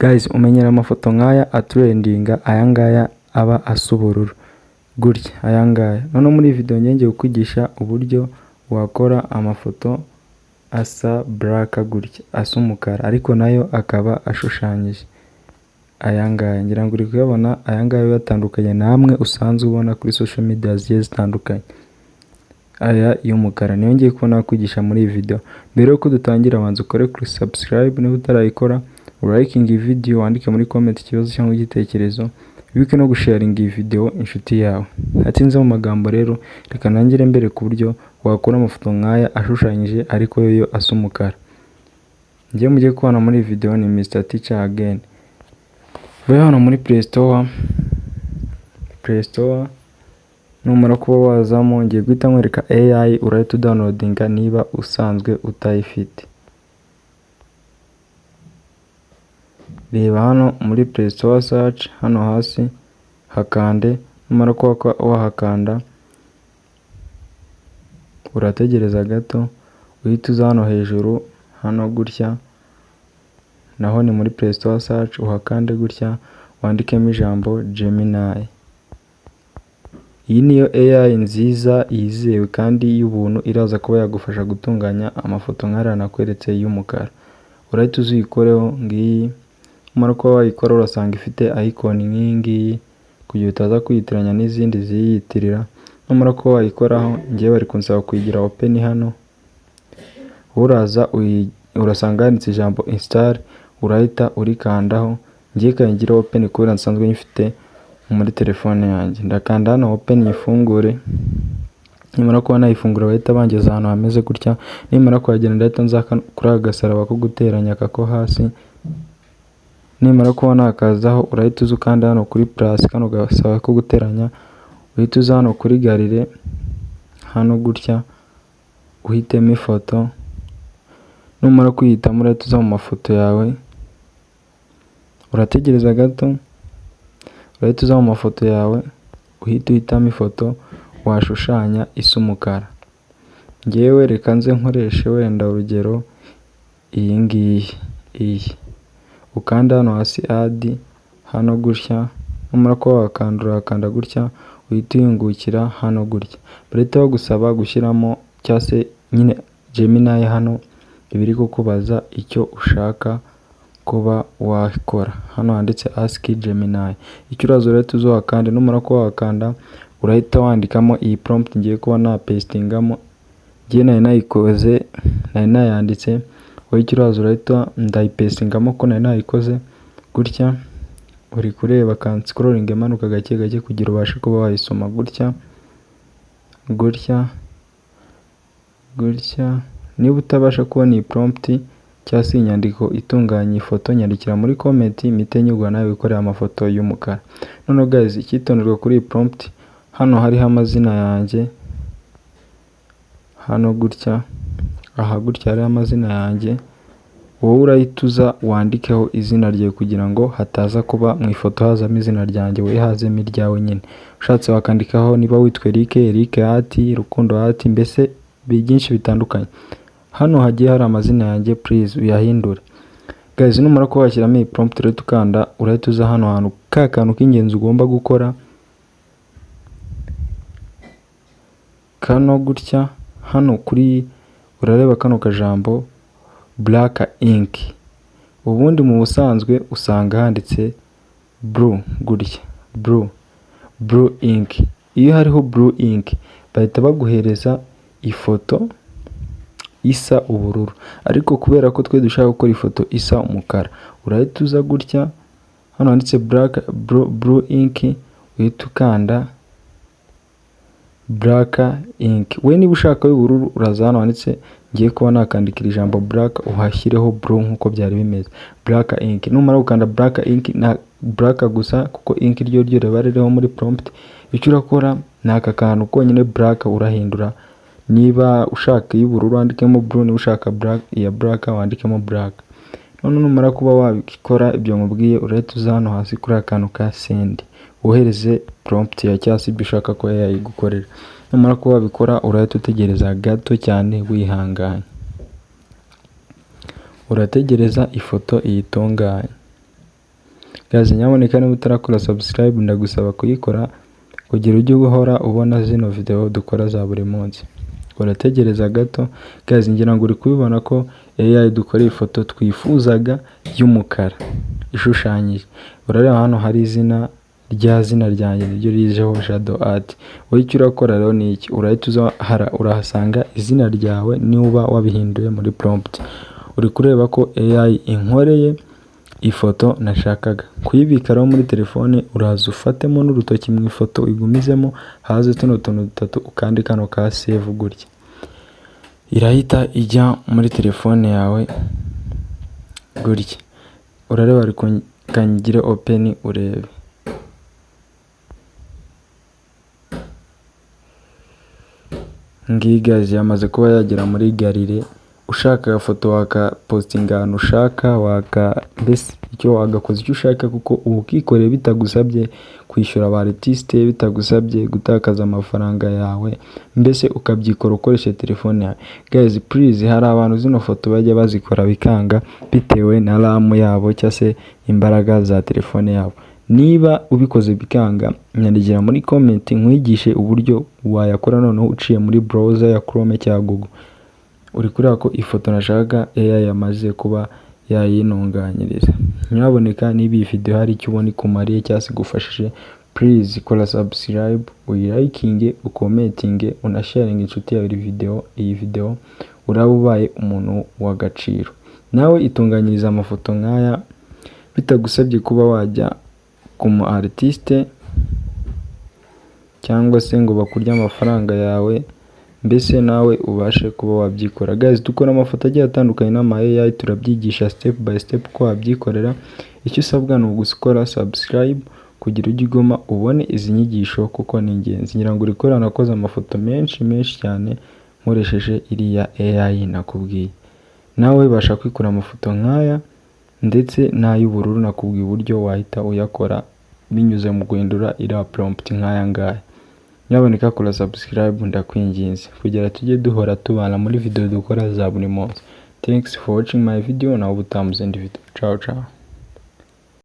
Guys, umenyera amafoto nk'aya atrendinga, aya ngaya aba asa ubururu gutya, aya ngaya. Noneho muri iyi video ngiye kukwigisha uburyo wakora amafoto asa black gutya, asa umukara, ariko nayo akaba ashushanyije. Aya ngaya ngira ngo uri kuyabona, aya ngaya uyatandukanye namwe usanzwe ubona kuri social media zigiye zitandukanye. Aya y'umukara niyo ngiye kuba nakwigisha muri iyi video. Mbere yuko dutangira, banza ukore kuri subscribe niba utarayikora, urayikinga iyi video, wandike muri comment ikibazo cyangwa igitekerezo, wibuke no gusharinga iyi video inshuti yawe. Ntatinze mu magambo rero, reka ntangire mbere ku buryo wakora amafoto nk'aya ashushanyije ariko yo asa umukara. Njye mugiye kubona muri iyi video ni Mr Teacher again. Vayo hano muri Play Store, Play Store numara kuba wazamo, ngiye guhita nkwereka AI urahita udownloadinga niba usanzwe utayifite. Reba hano muri Play Store search, hano hasi hakande, numara kuba wahakanda urategereza gato, uhita uza hano hejuru hano gutya, naho ni muri Play Store search, uhakande gutya, wandikemo ijambo Gemini. Iyi niyo AI nziza yizewe kandi y'ubuntu, iraza kuba yagufasha gutunganya amafoto nk'ariya nakweretse y'umukara. Urahita uza uyikoreho ngiyi, numara kuba wayikora urasanga ifite icon nk'iyi ngiyi, kugira utaza kuyitiranya n'izindi ziyitirira. Numara kuba wayikoraho, njyewe bari kunsaba kuyigira open hano, uraza urasanga handitse ijambo install, urahita urikandaho. Ngiye kayingira open kubera nsanzwe nyifite muri telefone yanjye. Ndakanda hano open nyifungure, nimara kuba nayifungura bahita bangeza ahantu hameze gutya. Nimara kuhagera ndahita nza kuri aka gasaraba ko guteranya aka ko hasi. Nimara kuba nakazaho, urahita uza ukanda hano kuri plus, kano gasaba ko guteranya, uhita uza hano kuri gallery hano gutya, uhitemo ifoto. Numara kuyihitamo urahita uza mu mafoto yawe, urategereza gato, urahita uza mu mafoto yawe, uhita uhitamo ifoto washushanya isa umukara. Njyewe reka nze nkoreshe wenda urugero iyi ngiyi, iyi. Ukanda hano hasi add hano gutya, numara kuba wakanda urakanda gutya, uhita uhingukira hano gutya. Barahita bagusaba gushyiramo cyangwa se nyine Gemini hano iba iri kukubaza icyo ushaka kuba wakora. Hano handitse ask Gemini. Icyo uraza urahita uza uhakande, numara kuba wakanda urahita wandikamo iyi prompt ngiye kuba napastingamo. Njye nari nayikoze, nari nayanditse, wowe icyo uraza urahita ndayipastingamo ko nari nayikoze gutya. Uri kureba ka scrolling imanuka gake gake kugira ubashe kuba wayisoma gutya, gutya, gutya. Niba utabasha kubona iyi prompt cyangwa se inyandiko itunganya ifoto, nyandikira muri comment mpite nyiguha nawe wikorera amafoto y'umukara. Noneho guys, icyitonderwa kuri iyi prompt, hano hariho amazina yanjye, hano gutya, aha gutya hariho amazina yanjye, wowe urahita uza wandikeho izina ryawe kugira ngo hataza kuba mu ifoto hazamo izina ryanjye, wowe hazemo iryawe nyine. Ushatse wakandikaho niba witwa Eric, Eric Art, Rukundo Art, mbese byinshi bitandukanye. Hano hagiye hari amazina yanjye, please uyahindure. Guys, numara kuba washyiramo iyi prompt urahita ukanda, urahita uza hano hantu, ka kantu k'ingenzi ugomba gukora, kano gutya, hano kuri urareba kano kajambo black ink. Ubundi mu busanzwe usanga handitse blue gutya, blue, blue ink. Iyo hariho blue ink bahita baguhereza ifoto isa ubururu, ariko kubera ko twe dushaka gukora ifoto isa umukara, urahita uza gutya hano handitse black, blue, blue ink, uhita ukanda black ink. We niba ushaka y'ubururu uraza hano handitse, ngiye kuba nakandikira ijambo black, uhashyireho blue nkuko byari bimeze, black ink. Numara gukanda black ink na black gusa, kuko ink ryo ryo riba ririho muri prompt, icyo urakora ni aka kantu konyine black urahindura. Niba ushaka iy'ubururu wandikemo blue, niba ushaka black, iya black wandikemo black. None numara kuba wabikora ibyo nkubwiye, urahita uza hano hasi kuri aka kantu ka send, wohereze prompt ya cyangwa se ibyo ushaka ko yayigukorera. Numara kuba wabikora urahita utegereza gato cyane wihanganye, urategereza ifoto iyitunganye. Guys, nyamuneka niba utarakora subscribe ndagusaba kuyikora kugira ujye uhora ubona zino video dukora za buri munsi. Urategereza gato guys, ngira ngo uri kubibona ko AI dukoreye ifoto twifuzaga y'umukara ishushanyije. Urareba hano hari izina rya zina ryanjye niryo rijeho Jado Art. Wowe icyo urakora rero ni iki, urahita uza hara urahasanga izina ryawe niba wabihinduye muri prompt. Uri kureba ko AI inkoreye ifoto nashakaga. Kuyibika rero muri telefone uraza ufatemo n'urutoki mu ifoto uyigumizemo, haze tuno tuntu dutatu ukande kano ka save gutya. Irahita ijya muri telefone yawe gutya. Urareba reka ngire open urebe. Ngiyi guys yamaze kuba yagera muri gallery. Ushaka agafoto wakapostinga ahantu ushaka, waka mbese icyo wagakoza icyo ushaka, kuko uba ukikoreye bitagusabye kwishyura aba artiste, bitagusabye gutakaza amafaranga yawe, mbese ukabyikora ukoresheje telefone yawe. Guys please, hari abantu zino foto bajya bazikora bikanga bitewe na RAM yabo cyangwa se imbaraga za telefone yabo. Niba ubikoze bikanga, nyandikira muri comment nkwigishe uburyo wayakora noneho uciye muri browser ya Chrome cyangwa Google. Uri kureba ko ifoto nashakaga AI yamaze kuba yayintunganyiriza. Nyaboneka niba iyi video hari icyo ubona ikumariye cyangwa se igufashije, please kora subscribe, uyilikinge, ucommentinge, unasharinge inshuti yawe iyi video, uraba ubaye umuntu w'agaciro. Nawe itunganyiriza amafoto nk'aya bitagusabye kuba wajya ku mu artiste cyangwa se ngo bakurye amafaranga yawe, mbese nawe ubashe kuba wabyikora. Guys, dukora amafoto agiye atandukanye n'ama AI, turabyigisha step by step uko wabyikorera. Icyo usabwa ni ugukora subscribe kugira ujye uguma ubone izi nyigisho kuko ni ingenzi. Ngira ngo uri kubona nakoze amafoto menshi menshi cyane nkoresheje iriya AI nakubwiye. Nawe ubasha kwikora amafoto nk'aya ndetse n'ay'ubururu, nakubwiye uburyo wahita uyakora binyuze mu guhindura iriya prompt nk'aya ngaya. Nyaboneka kora subscribe ndakwinginze kugira tujye duhora tubana muri video dukora za buri munsi. Thanks for watching my video, nawe ubutaha mu zindi video. Ciao ciao.